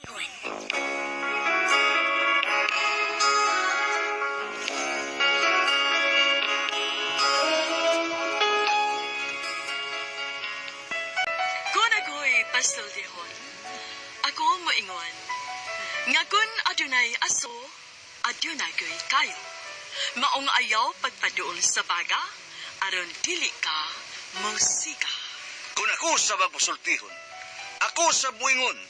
Kung ako'y pasultihon, ako moingon, nga kun adunay aso, adunay ko'y kayo. Maong ayaw pagpaduol sa baga, aron dili ka musika. Kung ako sa magpasultihon, ako sa buingon,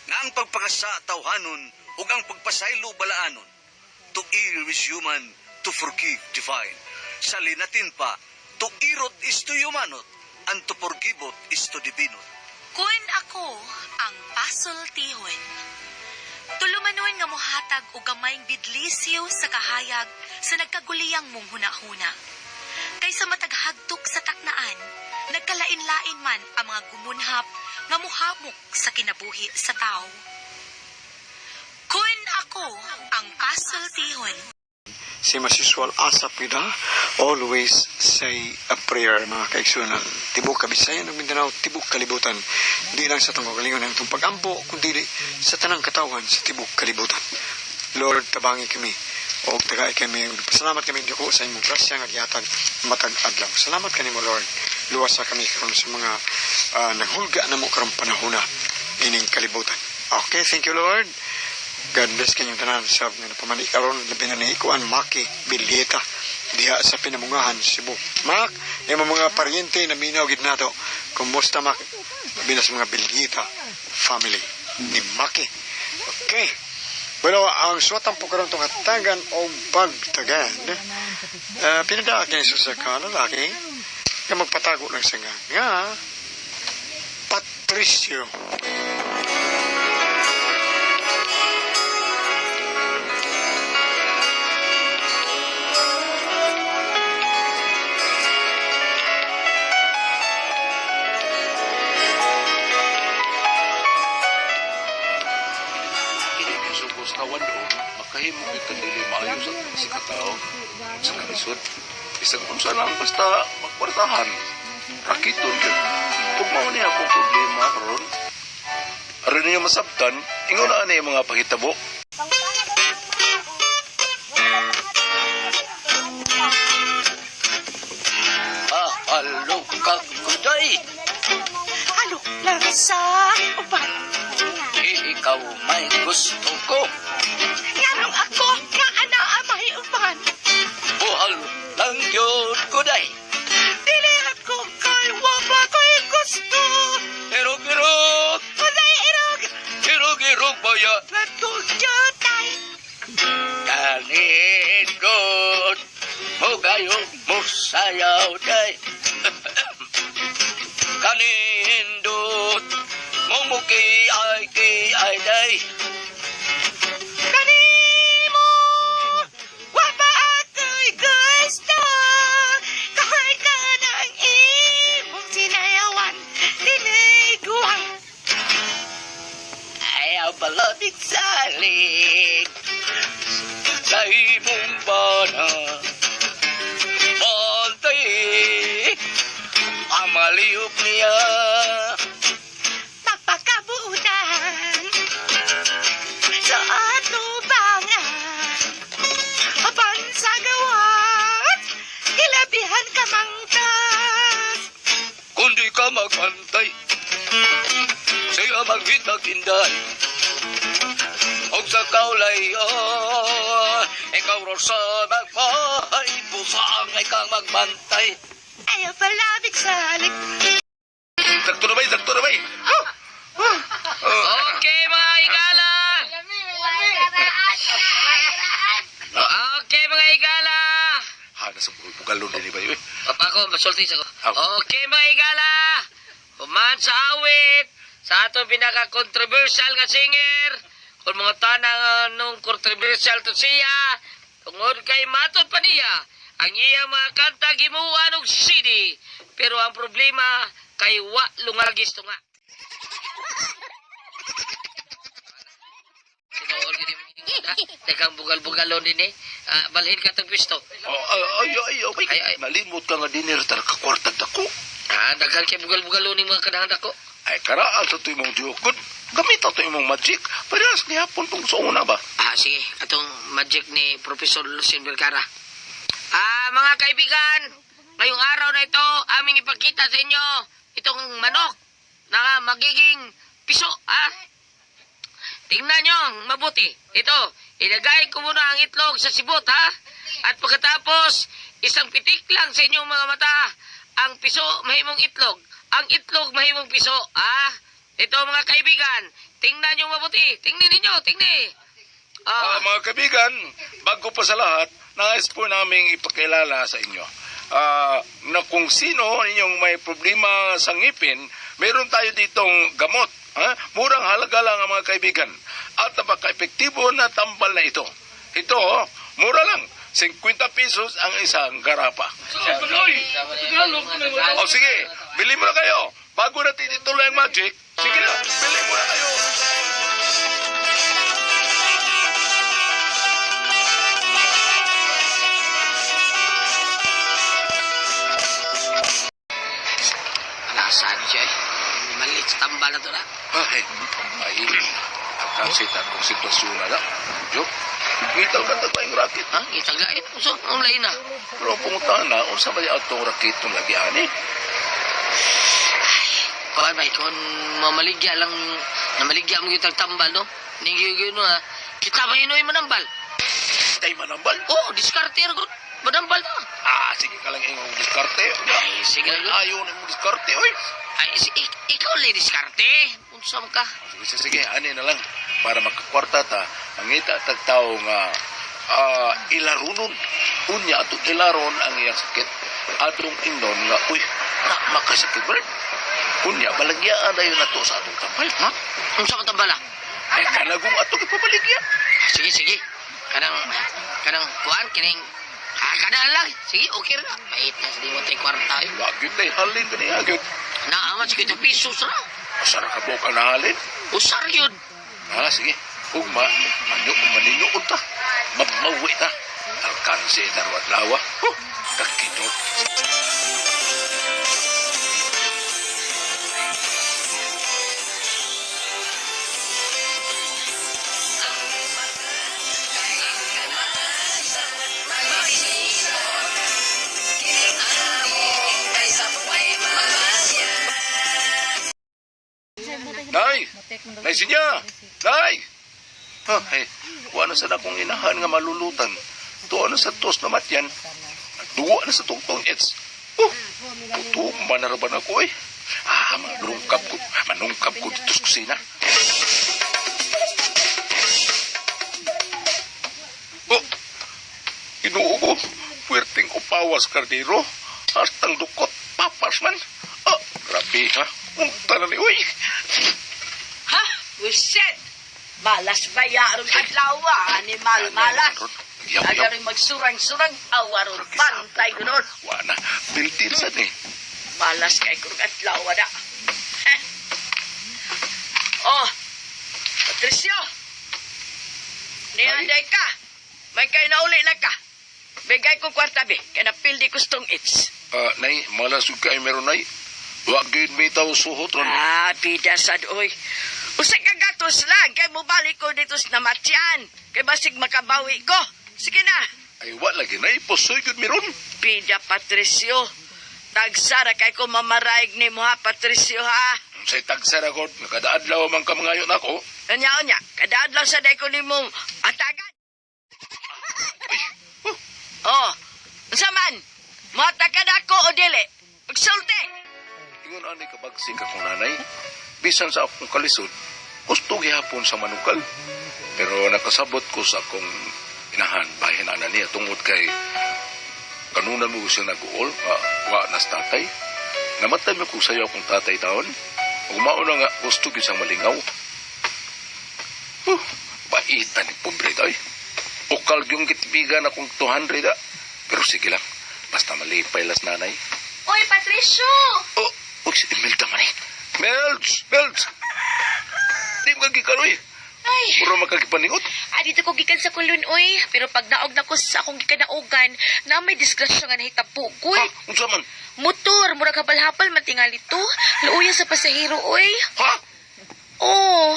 nga ang pagpakasa tawhanon ug ang pagpasaylo balaanon. To err is human, to forgive divine. Sa linatin pa, to irot is to humanot, and to forgivot is to divinot. Kun ako ang pasultihon. Tulumanon nga mohatag og gamayng bidlisyo sa kahayag sa nagkaguliyang mong hunahuna. Kaysa matag hagtok sa taknaan, nagkalain-lain man ang mga gumunhap nga muhamok sa kinabuhi sa tao. Kun ako ang pasultihon. Same as usual, asap yun ha. Always say a prayer, mga kaigsunan. Tibok Kabisayan ug Mindanao, tibok kalibutan. Di lang sa itong kagalingon ng itong pag-ampo, kundi sa tanang katawan sa tibok kalibutan. Lord, tabangi kami o tagay kami. Salamat kami dako sa imong grasya nga gihatag matag adlaw. Salamat kanimo, Lord. Luwasa kami karon sa mga naghulga namo karong panahona ining kalibutan. Okay, thank you, Lord. God bless kanyang tanan sa nga napamani karon labi na ni Ikuan Maki Bilyeta diha sa Pinamungahan, Cebu. Mak, yung mga paryente na minaw gid nato. Kumusta, Mak? Labi na sa mga Bilyeta family ni Maki. Okay. Bueno, ang suwatan po karon tong hatagan o pagtagan. Pinadaa kini sa kalalaki nga magpatago lang sa nga. Nga, Patricio. Sugos na walo, makahimo gyud kang dili maayo sa sa katao, sa kalisod. Bisag unsa lang basta magkwartahan. Rakiton gyud. Ug mao ni akong problema karon. Aron ninyo masabtan, ingon na ani mga pahitabo. Halo ka, kuday. Halo lang sa uban. Ikaw may gusto ko. Nganong ako nga anaa may uban. Buhal lang yun, kuday. Dili ako kay wa pa ko'y gusto. Irog-irog, Kuday irog, irog-irog ba ya? natugyotay. Kanindot, mugayo, musayaw, day. Kanindot, mumuki ay ki ay day. Kanimo, wa pa ako'y gusto. Kahoy ka ng imong sinayawan, diniguang. Ayaw balabig salig sa imong bana. Bantay, ang maliyop niya. Magpakabuutan sa atubangan. Apan sa gawas, kilabihan ka mangtas. Kundi ka magbantay, siya maghitag inday. Og sa kaulayon, ikaw ro sa magmay, busang ikaw magbantay. Ayaw palabig salik. Sakto na bay, sakto na bay. Okay, mga higala! Okay, mga higala! Ha, nasa bugalon din ba yun? Papa ko, masulti sa ko. Aw. Okay, mga higala! Human sa awit, sa atong pinaka-controversial nga singer, kung mga tanang nung controversial to siya, tungod kay matod pa niya, ang iya mga kanta gimuan og CD. Pero ang problema, kay wa lungagis to nga. Tinuod gid mo ha? Daghang bugal-bugalon din eh. Ah, balhin ka tong pisto. Oh, ay, ay, ay, ay, Ay, ay. Nalimot ka nga dinner, tar kakwarta dako. Ah, daghan kay bugal-bugalon ni mga kanahan dako. Ay, karaan sa tu'y mong diyokod. Gamit ato imong magic. Parehas gihapon tong sa una ba? Ah, sige. Atong magic ni Professor Lucien Vergara. Ah, mga kaibigan, ngayong araw na ito, aming ipakita sa inyo itong manok na magiging piso, ha? Tingnan nyo, mabuti. Ito, ilagay ko muna ang itlog sa sibot, ha? At pagkatapos, isang pitik lang sa inyong mga mata. Ang piso, mahimong itlog. Ang itlog, mahimong piso, ha? Ito, mga kaibigan, tingnan nyo mabuti. Tingnan ninyo, tingnan. Ah, mga kaibigan, bago pa sa lahat, nais po naming ipakilala sa inyo. Ah, na kung sino ninyong may problema sa ngipin, meron tayo ditong gamot. Ha? Murang halaga lang ang mga kaibigan. At napaka-epektibo na tambal na ito. Ito, oh, mura lang. 50 pesos ang isang garapa. O sige, bili mo na kayo. Bago natin ituloy ang magic, sige na, bili mo na kayo. Alasan siya eh. Maliit sa tambal na to na. Ay, ay, alkansi ta akong sitwasyon na lang. Yo, ngitaw ka taglaing racket. Ha? Itaglain? So, ang lain na. Pero punta na, unsa ba atong racket tong lagi ani? Kuan ba, kung mamaligya lang, namaligya mo yung tambal, no? Ninggyo no, ha? Kita ba hinoy manambal? Tay manambal. Oh, diskarte ro. Manambal na. Ah, sige ka lang imong diskarte. Ay, sige lang. Ayaw na imong diskarte, oy. Ay, ikaw lang diskarte. Unsa man ka? Sige, sige, sige, ani na lang para makakwarta ta, mangita tag tawo nga ilarunon. Unya atong ilaron ang iyang sakit. Atong ingnon nga, uy, na makasakit ba? Unya, balagyaan na yun nato sa atong tambal. Ha? Unsa man tambal, ah? Ay, kanagong atong ipabaligya. Sige, sige. Kanang, kanang, kuan, kining, ah, kanang lang. Sige, okay ra. Pahit na sa di mo tayo kwarta, eh. Wag yun tayo halin ka niya, gyud. Naaman sa kito pisos ra. Asa ra ka buok ang nahalin? Usar yun. Ah, sige. Ugma, manyo, maninuod ta. Mamawi ta. Alkanse na ro adlaw. Huh, kakinot. Nay! Nay sinya! Nay! Ha, ay, wala sa akong inahan nga malulutan. Tuwa na sa tos na matyan. Duwa na sa tungtong its. Oh, puto, manaraban ako eh. Ah, manungkap ko, manungkap ko dito sa kusina. Oh, Ginoo ko, puwerteng upawas kardero. Hastang dukot, papas man. Ah, grabe ha. Unta na ni, uy. Ha? Wiset! Malas ba yaron adlaw, animal malas. Yaw, yaw. Aga rin magsurang-surang awaron pantay ganoon. Wana, built-in sa ni. Malas kay kurang adlaw na. Eh. Oh, Patricio. Nianday ka. May kay nauli na ka. Bigay ko kwarta be, kay napildi ko stong its. Ah, nay, malas ug kay meron nay. Wa gyud may tawo suhot ron. Ah, bida sad oy. Usa ka gatos lang kay mobalik ko dito sa namatyan. Kay basig makabawi ko. Sige na. Ay wa lagi nay, pusoy gyud meron. Bida Patricio. Tagsara kay ko mamaraig ni mo ha, Patricio ha. Say tagsara god, nakadaadlaw man ka mangayon ako. Unya unya, kada adlaw sa day ko nimo atagan. Oh, unsa man? Mohatag ako o dili? Pagsulti. Ingon ani kabagsik akong nanay. Bisan sa akong kalisod, gusto gihapon sa manukal. Pero nakasabot ko sa akong inahan, bahin ana niya tungod kay kanunan mo siya nag-uol, wa nas tatay. Namatay mo kung sayo akong tatay taon. Ug mao na nga gusto gyud siyang malingaw. Huh, paitan ni pobre tay. Ukal yung gitibigan akong 200 ah. Pero sige lang, basta malipay las nanay. Oy, Patricio! Oh, uy, si Imelda man eh. Melds! Melds! Di mo kagikaroy. Ay, Mura makakipaningot. ah, dito ko gikan sa kulon, oy. Pero pag naog na ko sa akong gikanaugan, na may disgrasya nga nahitabo ko. Ha? Unsa man? Motor, murag habal-habal man tingali to. Luoya sa pasahero, oy. Ha? Oh,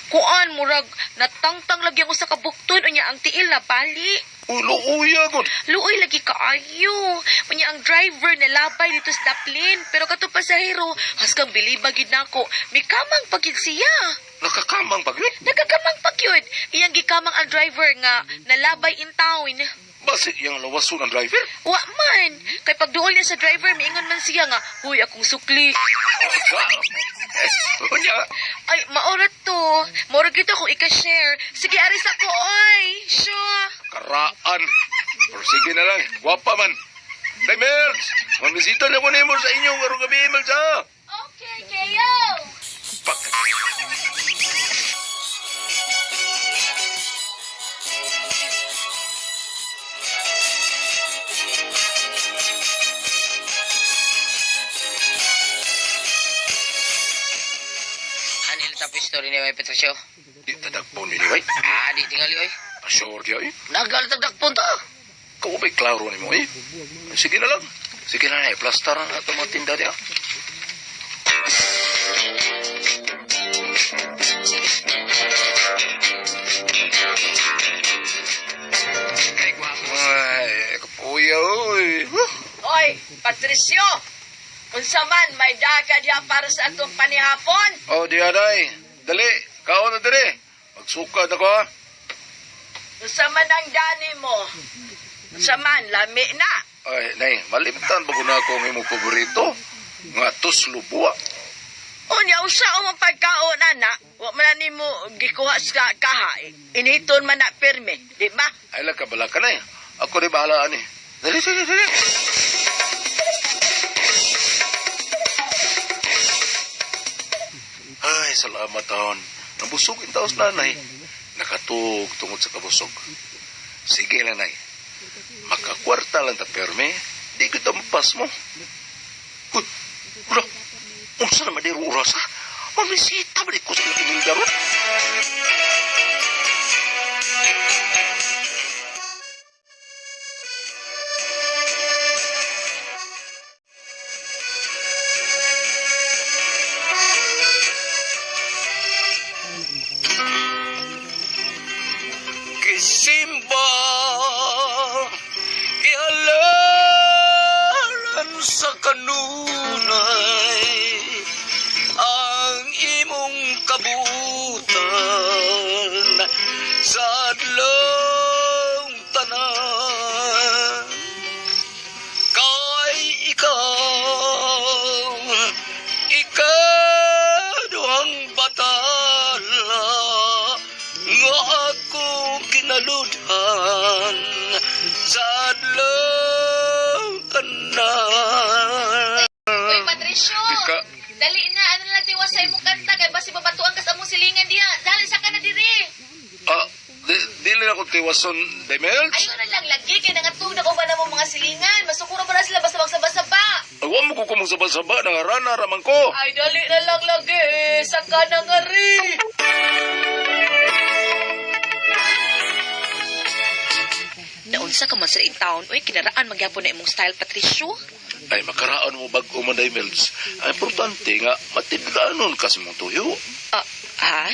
kuan murag natangtang lagi ang usa ka bukton unya ang tiil na bali. Ulo uya gud. Luoy lagi kaayo. Unya ang driver nalabay dito sa daplin, pero kato pasahero, hasgang biliba gid nako, mikamang pagid siya. Nakakamang pag yun. Nagkakamang pag yun. Iyang gikamang ang driver nga nalabay in town. Basi iyang lawason ang driver. Wa man. Kay pagduol niya sa driver, miingon man siya nga, "Huy, akong sukli." Eh, unya. Ay, maorat to. Maorat gito akong ika-share. Sige, aris ako, oy. Sure. Karaan. Pero sige na lang, gwapa man. Day, Merz! Mamisita na ko nimo sa inyong karong gabi, Merz, ha? Okay, kayo. Pak! Anil tapos story ni May Patricio. Di tadagpon ni Way. Ah, di tingali oy. Sure di ay. Nagalatagdakpon ta. Kau ba'y klaro ni mo, eh? Sige na lang. Sige na, eh. Plastar na ito mga tinda niya. Kay gwapo. Ay, kapuya, oy. Huh. Oy, Patricio! Unsa man, may daga diha para sa atong panihapon. Oh, di aday. Dali, kaon na dali. Magsukad ako, ha? Unsa man ang dani mo? Unsa man, lami na. Ay, nay, malimtan ba ko na ako ang imong paborito? Nga tuslo buwa. Unya, usa ang pagkaon, ana. Wa man na nimo gikuha sa kaha. Initon man na pirmi, di ba? Ay, lang kabala ka na eh. Ako rin bahala ani. Dali, dali, dali. Ay, salamat taon. Nabusog ang taos nanay. Nakatug tungod sa kabusog. Sige lang, nay. Makakwarta lang ta perme. Di ko mapas mo. Uy, ura. Unsa naman di oras ha? Mamisita ba di ko sa ilang ron? Kisimba Kialaran sa kanunay ang imong kabutan sa adlong tanan kay ikaw ikaduhang batala nga ako kinaludhan sa adlong tanan. Uy, Patricio. Ika, Dali na, ano na lang tiwas sa imong kanta kay basi babatuan ka sa among silingan diha. Dali sa ka na diri. ah, di, dili na ko tiwason, Demelch. Ayo na lang lagi kay nangatug na ko ba na mong mga silingan. Masukuro ba na sila basta magsaba-saba. Awa mo ko kumong saba-saba, nangarana raman ko. Ay dali na lang lagi saka na nga ri. Naunsa ka man sa in town, uy, kinaraan magyapon na imong style, Patricio. Ay, makaraan mo bago man, Demelch. Ang importante nga, matidlanon ka sa mong tuyo. Ah, ha?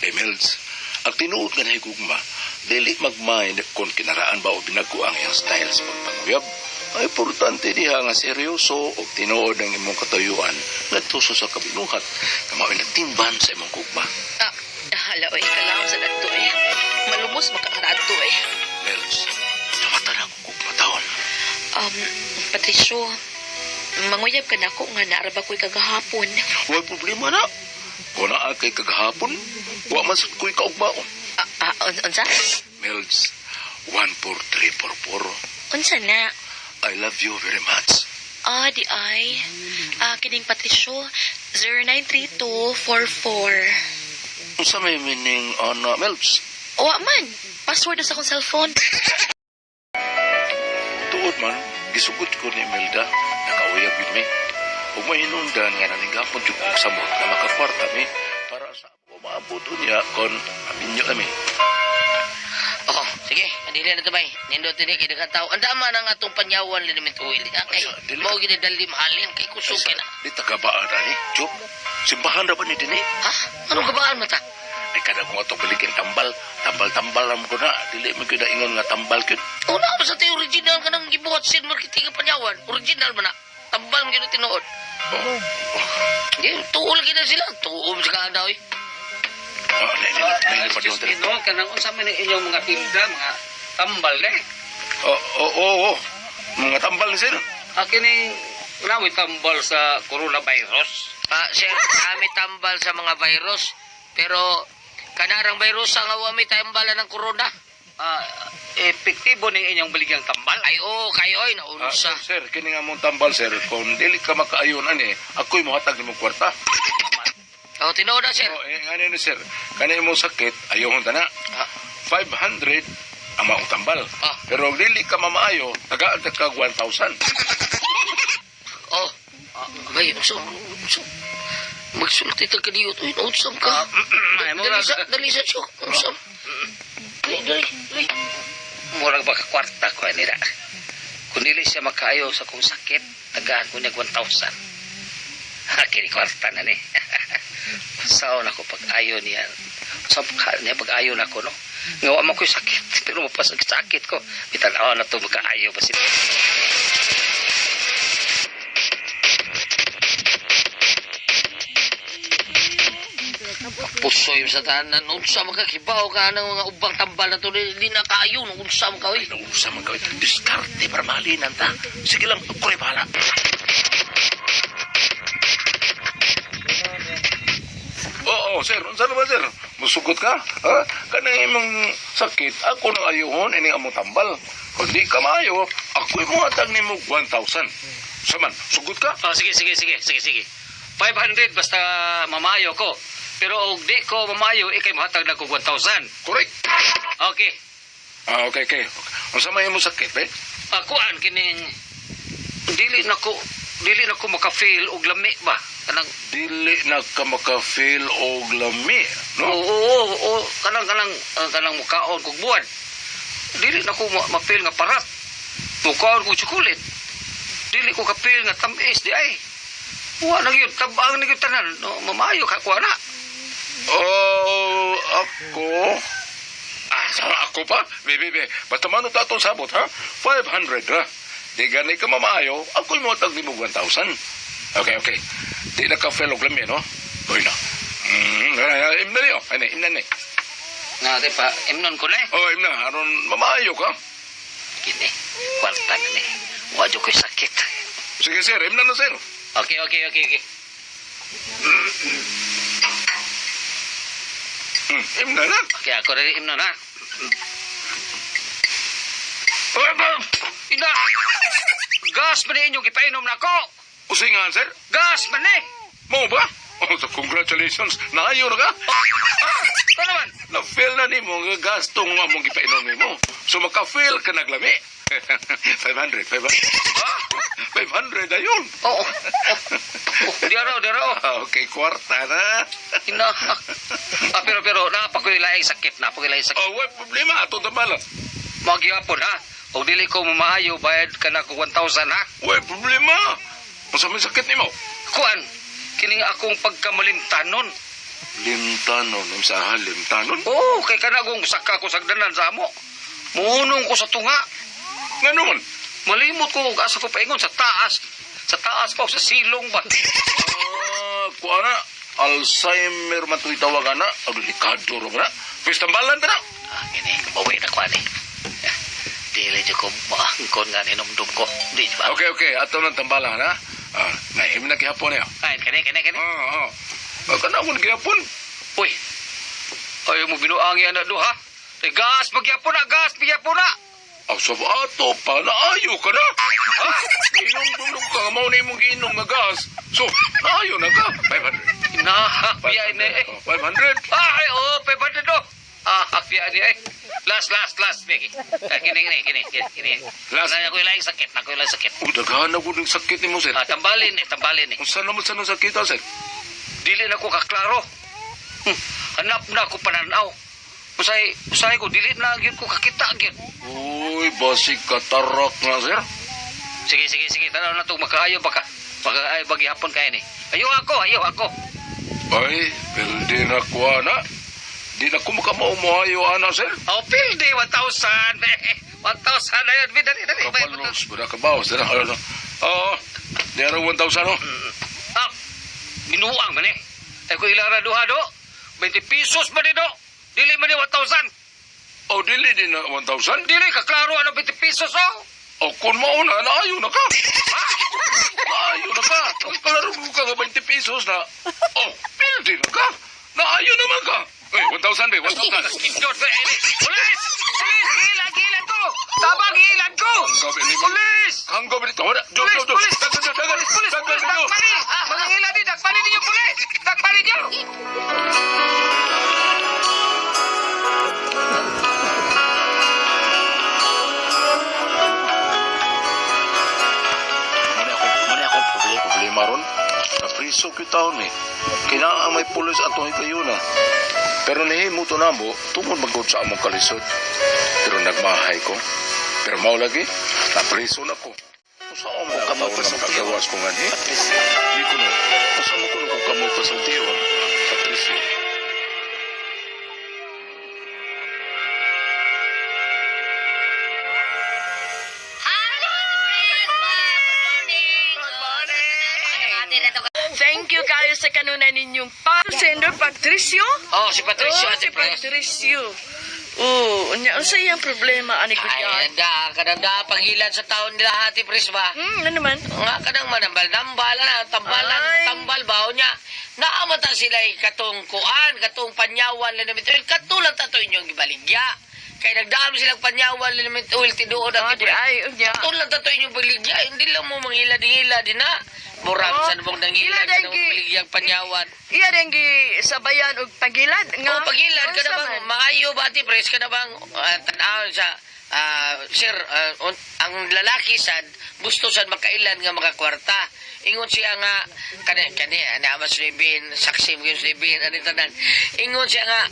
Demelch, ang tinuod nga nahigugma, dili magmind kung kinaraan ba o binago ang iyang style sa pagpanguyab. Ang importante diha nga seryoso o tinuod ang imong katayuan ngadto sa kabinuhat nga mao'y nagtimban sa imong gugma. Ah, hala, oy, kalaom sa dadto, eh. Malumos makakaradto, eh. Melch, namata na akong gugma taon. Patricio, manguyab ka na ako nga naaraba ko'y kagahapon. Way problema na. Kung naa kay kagahapon, wa man sad ko'y kaugmaon. Ah, ah, unsa? Melch, 14344. Unsa na? I love you very much. Ah, di ay. Ah, kining Patricio, 093244. Unsa may meaning ana, Melch? Wa man, password na sa akong cellphone. Tuod man, gisugot ko ni Imelda, nakauyab yun mi. Ug mahinungdan nga naninggapon jud kog samot nga makakwarta mi para sa ako maabot unya kon aminyo na mi. Oh, sige. Sige, dili na tabay. Nindot ini kay daghang tao. Ang dama na nga atong panyawan liniment oil. Ah, kay Ay, sa- dili. mao gid dali mahalin kay kusog Ay, kay na. Di tagabaan ani, Chop. Simbahan ra ba ni dinhi? Ha? Anong gabaan man ta? Ay kada kung atong balikin tambal, tambal-tambal ra mo ko na. Dili mo gyud na ingon nga tambal gyud. Una pa sa tayo original ka nang gibuhat sin marketing ang panyawan. Original man na. Tambal man gyud tinuod. Oh. Di, tuol gid na sila. Tuol sa kaana oy. Oh, nay, nay, nay, nay, Excuse me, no? Kanang unsa man ang inyong mga tinda, mga tambal eh. Oh, oh, oh, oh. Mga tambal ni sir. Akin ni namoy tambal sa coronavirus. Ah, sir, kami tambal sa mga virus. Pero kanarang virus ang awa mi tambalan ng corona. Ah, epektibo ning inyong baligyang tambal. Ay oo, kayo oy Ah, naunsa. sir, sir, kini nga mong tambal sir, kung dili ka makaayon ani, ako'y mohatag nimong kwarta. Oh, tinuod na sir. Oh, eh, ngani ni sir, kani imong sakit, ayohon ta na. Ah, 500 ang maong tambal. Ah. Pero kung dili ka mamaayo, tagaan ta kag 1,000. oh. Bay, unsa unsa? Magsulti ta kadiyot oy, naunsam ka. Ay, Dali murag, sa dali sa chok. Unsam. Dali, dali, dali. murag baka kwarta ko nila. Kung dili siya makaayo sa kong sakit, tagaan ko niya 1,000. Ha, kini kwarta na ni. Saon ako pag-ayo niya. Sa niya pag-ayo na ko, no? Nga wa man ko'y sakit, pero mapasag sakit ko. Bitanaw na to makaayo ba siya. Pusoy sa tanan, unsa man ka kibaw ka ng mga ubang tambal na to di na kaayo, unsa man ka oy. Ay, nausa man ka. Diskarte para mahalinan ta. Sige lang, ako'y bahala. Oo, sir. Unsa naman, sir? Musugot ka? Ha? Kanang imong sakit, ako nang ayuhon, ini among tambal. Kung di ka maayo, ako'y muhatag nimo 1,000. Saman, sugot ka? Oh, sige, sige, sige, sige, sige. 500 basta mamayo ko. Pero og di ko mamayo, ikay mohatag na ko 1,000. Correct. Okay. Ah, okay, okay. Unsa man imong sakit, eh? Akuan kining dili na ko maka-feel og lami ba. Kanang Dili na ka maka-feel og lami, oo no? oo oo kanang kanang kanang mukaon kog buwan. Dili na ko ma-feel nga parat. Mukaon kog chocolate. Dili ko ka-feel nga tamis di ay. Wa na gyud tabang na gyud tanan. No, mamayo ka kuha na. Oh, ako? Ah, sa ako pa? Be, be, be. Basta mano ta atong sabot, ha? 500, ha? Di gani ka mamaayo, ako'y mo tag mo 1,000. Okay, okay. Di na ka fellow lami, no? Uy na. Imna niyo. Ano, imna ni. Na di pa imnon ko na eh. Oh, imna. Aron mamaayo ka. Kini kwarta na ni. Wa jud ko'y sakit. Sige, sir. Imna na, sir. Okay, okay, okay, okay. Imna na. Okay, ako rin imnon ha. Uy, ba? Ina! Gas man ni inyong gipainom na ako! Usingan, sir. Gas man ni! Mo ba? Oh, so congratulations. Naayo na ka. Ah, ito naman! Na-fail na nimo nga gastong nga mong gipainom nimo. So maka-fail ka naglami. 500, 500. Ha? 500 ayun. Oo. Oh, oh, di araw, di araw. Ah, okay, kwarta na. Ina. Ah, pero, pero, napakoy laing sakit, napakoy laing sakit. Oh, why problema ato tamala. Magyapon, ha? O dili ko mamaayo, bayad ka na ko 1,000, ha? Why problema? Unsa may sakit nimo? Kuan, kining akong pagkamalimtanon. Limtanon, unsa ha limtanon? Oo, kay kanagong saka ko sagdanan sa amo. Muunong ko sa tunga. Ngano man? Malimot ko kung asa ko paingon sa taas. Sa taas pa o sa silong ba? Ah, kuha na. Alzheimer man to'y tawag ana. Ang delikado ra man na. Pwes tambalan ta na. Ah, gini, bawi na ko ani. Dili jud ko maangkon nga ninumdum ko. Di ba? Okay, okay. Ato nang tambalan ha. Ah, naim na gihapon niya. Ay, kani, kani, kani. Ah, ah. Ah, kana akong gihapon. Uy, ayaw mo binuangi anak do ha? Ay, gas, magyapon na, gas, magyapon na! Aw, sa ato pa, naayo ka na. Ha? Inom-dulog ka, mao na imong giinom nga gas. So, naayo na ka. 500. Nahapya ni eh. Oh, 500. Ay, oh, 500 do. Ah, hapya ni eh. Last, last, last, Vicky. Ah, kini, kini, kini, kini, kini. Last. Na, ako'y laing sakit, na ako'y laing sakit. Oh, daghan na gud ang sakit nimo, sir. Ah, tambalin eh, tambalin eh. Unsa naman sa nang sakit, ah, sir? Dili na ko kaklaro. Hanap na ako pananaw. Usay, usay ko dili na gyud ko kakita gyud. Uy, basig katarak na, sir. Sige, sige, sige. Tanaw na to makaayo baka. Makaayo ba gihapon kay ni. Ayo ako, ayo ako. Ay, pildi na kuha na. Di na ko makamaumuhayo, ana, sir. Oh, pildi 1,000. 1,000 na yun. Dali, dali. Kapalos, ba na kabaw, sir? Ano na? Oo, di araw 1,000, oh. Ah, ginuang man eh. Ay ko ilara duha do. 20 pesos ba di do? Dili man ni 1,000. Oh, dili din na 1,000. Dili ka klaro ano 20 pesos oh. Oh, kung mauna, naayo na ka. Ha? Naayo na ka. Ang kalaro ko ka nga 20 pesos na. Oh, pildi na ka. Naayo naman ka. Uy, 1,000 be, 1,000. Kindot ba eh. Pulis! Pulis! Gilan, gilan ko! Tabang gilan ko! Ang gabi ni Pulis! Ang gabi ni Tawara. Do, Pulis! do, do. Pulis! Dagan, do, dagan. Pulis! Pulis! Dagan, Pulis! do. Dakpani! Mga gilan ni! Dakpani ninyo! Pulis! Dakpani ninyo! Muna ako problema, problema ron. Napriso ko taon eh. Kailangan may pulis atong higayuna. Pero nahimo to namo, tungod magod sa among kalisod. Pero nagmahay ko. Pero mao lagi, napriso na ko. Usa mo kamo pa sa kagawas ko nga ni. Di ko no. Usa mo kuno ko kamo pasultihon. Patricio. Thank you kayo sa kanunay ninyong pa. Sender Patricio? Oh, si Patricio, Oh, Ate si Pres. Patricio. Oh, unya unsa iyang problema ani Ay, kuya? anda, kanang da, panghilan sa taon nila, Ate Pres ba? Ano naman? Nga kanang manambal-nambal, na, tambalan, Ay. tambal ba niya. Naamata sila katong kuan, katong panyawan linamit oil, katulang tato inyong gibaligya. Kay nagdaan silang panyawan linamit oil, tinuod Ah, Ate di Pres. ay unya. Katulang tato inyong baligya, hindi lang mo manghila-dihila din na. Murag Oh, sa nabong nangila, ila kanang dahil baligyang panyawan. Iya din gi sabayan og pagilan nga. Oh, pagilan ka Unsa na bang man? maayo ba Ate Pres ka na bang tan-awon sa sir ang lalaki sad gusto sad makailan nga makakwarta. Ingon siya nga kani kani ana mas libin saksi mo yung libin ani tanan. Ingon siya nga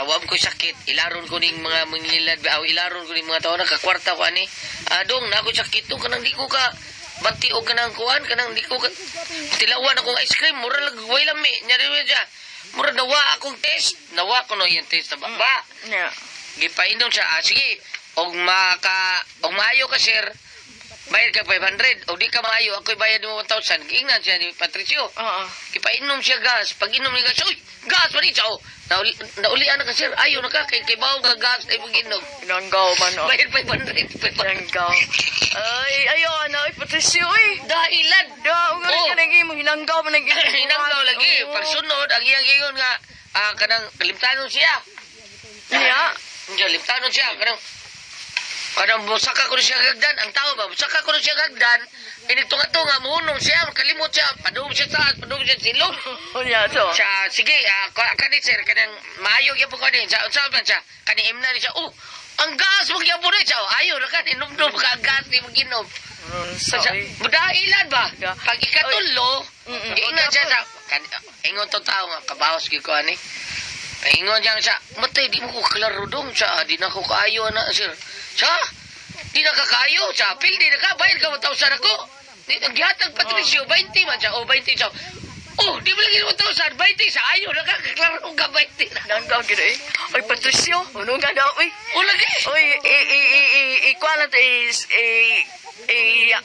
wa ko sakit ilaron ko ning mga mangilad aw ilaron ko ning mga tawo nakakwarta ko ani. Dong na ako sakit dong kanang di ko ka bati og kanang kuan kanang di ko ka tilawan akong ice cream mura lag way lami nya rin siya. Mura nawa akong test. Nawa ko no yung test na ba. Ba, Nya. gipainom siya. Ah, sige, og maka og maayo ka sir, bayad ka 500. Og di ka maayo, ako'y bayad mo 1,000. Giingnan siya ni Patricio. Oo. Gipainom siya gas. Pag inom niya gas, uy, gas pa rin siya. Oh, nauli, naulian na ka sir. Ayo na ka, kay bawo ka gas ay pag-inom. Nanggaw man oh. Bayad 500. 500. Nanggaw. Ay, ayo ana oy Patricio oy. Dahilan. Da, ug Oh. ka nang imo hinanggaw man ang imo. Hinanggaw lagi. Oo. Pagsunod, ang iyang ingon nga, kanang kalimtanon siya. Nya. Hindi, limtanon siya. Kanang, kanang musaka ko na siya gagdan. Ang tao ba, musaka ko na siya gagdan. Inigtunga-tunga, muhunong siya, kalimot siya, padung siya taas, padung siya silong. Unya to. Siya, sige, kani sir, kanang maayo gyapon ko ni. Sa, unsa man siya, kani imna ni siya, oh, ang gas mo gyapon ni siya. Oh, Ayo na ka, inom-nom ka ang gas ni mo ginom. Sa Siya, dahilan ba? Yeah. Pag ikatulo, Mm-mm. giingon siya sa, ingon tong tao nga, kabawas gyud ko ani. Ingon siya siya, matay, di mo ko klaro dong siya, di na ko kaayo na, sir. Siya, di na ka kaayo, siya, pildi na ka, bayad ka 1,000 ako. Di, ang gihatag Patricio, 20 man siya, o 20 siya. Oh, di mo lagi 1,000, 20 siya, ayo na ka, klaro ka 20 na. Nanggaw gid eh. Oy Patricio, uno nga daw oy. O lagi. Oy, i i i i i kuha lang to is i i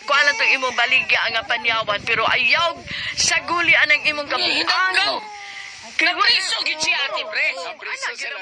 kuha lang to imong baligya nga panyawan pero ayaw sa guli anang imong kabuang. Hinanggaw. Kay Napriso gyud siya, Ate Pres. Napriso sila.